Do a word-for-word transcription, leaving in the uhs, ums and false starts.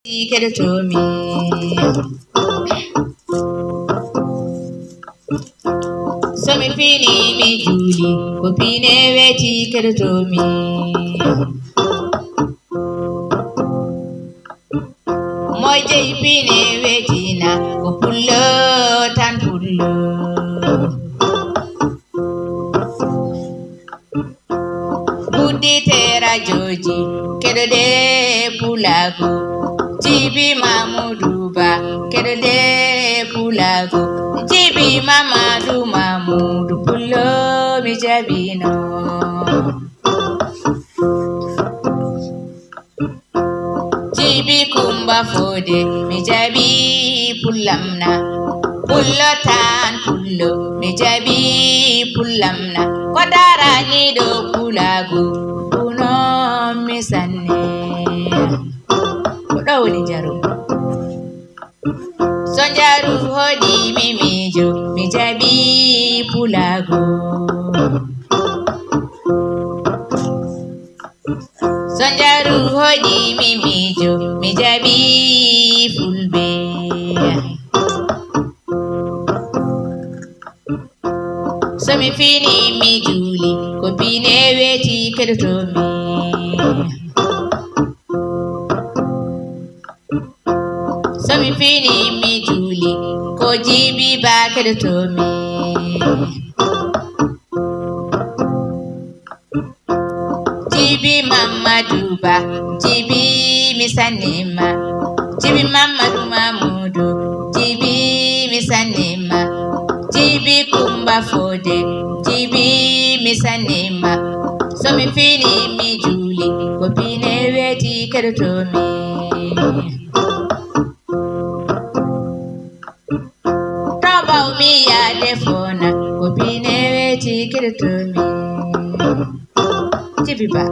Keɗotomi. So mi fini mi juuli, ko pine weeti keɗotomi. Mo jeyi pine weetina, ko pullo tan pullo. Uddite rajooji, keɗoɗe pulaagu. Jibi Mamudu Ba, keɗoɗe pulaagu. Jibi Mamadu Mamudu Pullo, mi jabino. Jibi Kumba Fode, mi jabi pullamna. Pullo tan pullo, mi jabi pullamna. Ko daraniɗo pulaagu, puno mi sanne. Ko ɗo woni njaru. So njaru hoɗi mi miijo, mi jabi pulaagu. So njaru hoɗi mi miijo, mi jabi fulɓe. So mi fini mi juuli, ko pine weeti keɗotomi. So mi fini mi juuli, ko Jibi Ba keɗotomi. Jibi Mamadu Ba, jibi mi sannima. Jibi Mamadu Mamudu, jibi mi sannima. Jibi Kumba Fode, jibi mi sannima. So mi fini mi juuli, ko pine weeti keɗotomi. To mbawmi yaade fona, ko pine weeti keɗotomi. Jibi Ba.